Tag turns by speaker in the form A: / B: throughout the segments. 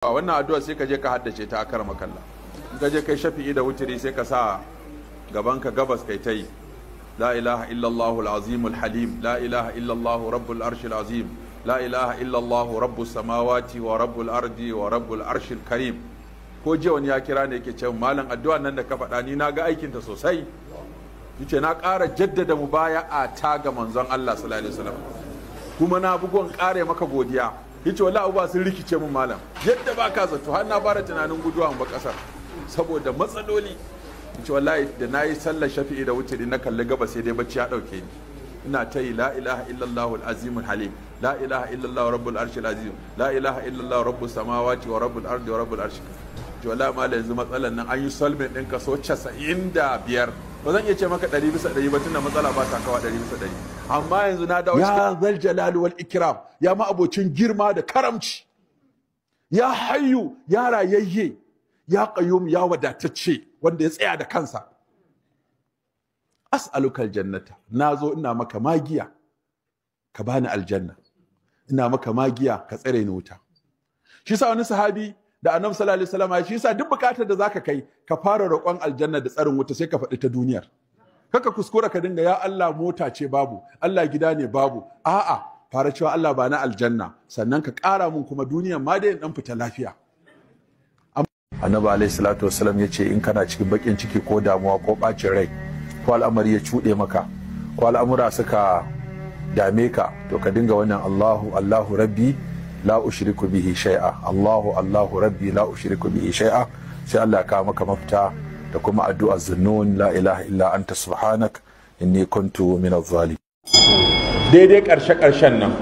A: Wannan addu'a sai ka je ka haddace ta akar makalla. In ka je kai shafi'i da wutiri, sai ka sa gaban ka gabas, kai ta yi: La ilaha illallah al-azim al-halim, la ilaha illallah rabbul arshil azim, la ilaha illallah rabbus samawati wa rabbul ardi wa rabbul arshil karim. Ko jiya wani ya kira ne, yake cewa, "Malam, addu'a nan da ka faɗa, ni na ga aikinta sosai." Yace, "Na ƙara jaddada mubaya'a ta ga manzon Allah sallallahu alaihi wasallam, kuma na bugon ƙare maka godiya." Yace, "Wallahi abubuwa sun rikice mun, malam, yadda ba ka zato, har na fara tunanin guduwa ba kasar saboda matsaloli." Yace, "Wallahi da na yi sallar shafi'i da wutiri, na kalli gaba, sai dai bacci ya ɗauke ni. Ina ta yi: la ilaha illallah al-azim halim, la ilaha illallah rabbul arshil azim, la ilaha illallah rabbus samawati wa rabbul ardi wa rabbul arshil." To wallahi malam, yanzu matsalan nan an yi solving ɗin kaso 95. Ba zan iya ce maka 100% ba, tunda matsala ba ta kawa 100%, amma yanzu na dawo. Ya zal jalali wal ikram, ya ma abocin girma da karamci, ya hayyu, ya rayayye, ya qayyum, ya wadatacce wanda ya tsaya da kansa, as'aluka aljannata. Nazo ina maka magiya ka bani aljanna, ina maka magiya ka tsare ni wuta. Shi sa wani sahabi da Annabi sallallahu alaihi wasallam, shi yasa duk bukatar da zaka kai, ka fara roƙon aljanna da tsarin wuta, sai ka faɗi ta duniyar. Kaka kuskura ka dinga: "Ya Allah, mota ce babu, Allah, gida ne babu." A'a, fara cewa: "Allah, ba na aljanna, sannan ka ƙara mun kuma duniyar ma dai in dan fita lafiya." Annabi alaihi salatu wasallam ya ce, in kana cikin bakin ciki ko damuwa ko bacin rai, ko al'amari ya cuɗe maka, ko al'amura suka dame ka, to ka dinga wannan: Allahu Allahu rabbi, la ushriku bihi shay'a, Allahu Allahu rabbi, la ushriku bihi shay'a. Sai Allah ya kawo maka mafita, da kuma addu'a Zunnun: la ilaha illa anta subhanak inni kuntu minaz zalim. Daidai karshe karshen nan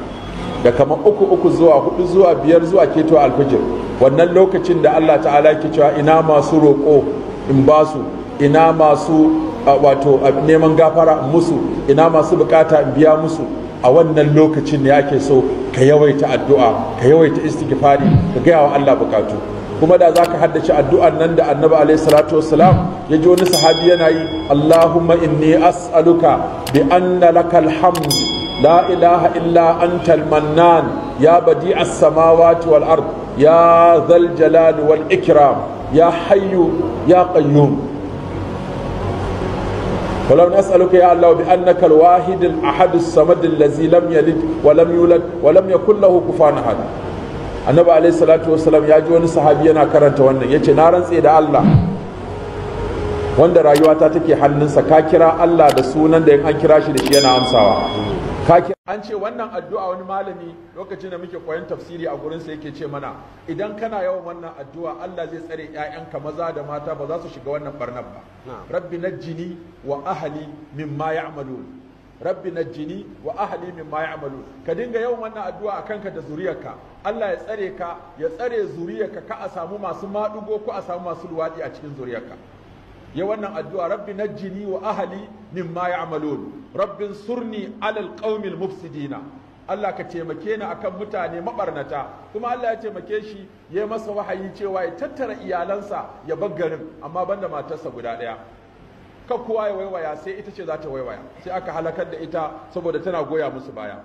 A: da kamar uku uku zuwa hudu zuwa biyar zuwa keto alfijir, wannan lokacin da Allah ta'ala ke cewa: "Ina masu roƙo in basu, ina masu wato neman gafara in musu, ina masu bukata in biya musu." A wannan lokacin ne ake so ka yawaita addu'a, ka yawaita istighfari, ka gaya wa Allah bukatu. Kuma da zaka haddace addu'an nan da Annabi alaihi salatu wassalam ya ji wani sahabi yana yi: Allahumma inni as'aluka bi anna lakal hamd, la ilaha illa anta al-mannan, ya badi as-samawati wal ard, ya dhal jalali wal ikram, ya hayyu ya qayyum. ولو نسألك يا الله بأنك الواحد الأحد الصمد الذي لم يلد ولم يولد ولم يكن له كفوا أحد. Annabi alaihi salatu wasalam ya ji wani sahabi yana karanta wannan, yace: "Na rantse da Allah wanda rayuwata take hannunsa, ka kira Allah da sunan da in an kira shi da shi yana amsawa." Ka kira an ce wannan addu'a, wani malami lokacin da muke koyon tafsiri a gurin sa yake ce mana, idan kana yawan wannan addu'a, Allah zai tsare ƴaƴanka maza da mata, ba za su shiga wannan barnar ba. Rabbi najjini wa ahli mimma ya'malun, rabbi najjini wa ahli mimma ya'malun. Ka dinga yawan wannan addu'a a kanka da zuriyarka. Allah ya tsare ka, ya tsare zuriyarka, ka a samu masu maɗugo ko a samu masu luwaɗi a cikin zuriyarka. Ya wannan addu'a: rabbi najjini wa ahli mimma ya'malun, rabbin surni alal qaumil mufsidina. Allah ka taimake ni akan mutane mabarnata. Kuma Allah ya taimake shi, ya masa wahayi cewa ya tattara iyalansa ya bar garin, amma banda matarsa guda ɗaya. Ka kowa ya waiwaya, sai ita ce za ta waiwaya, sai aka halakar da ita saboda tana goya musu baya.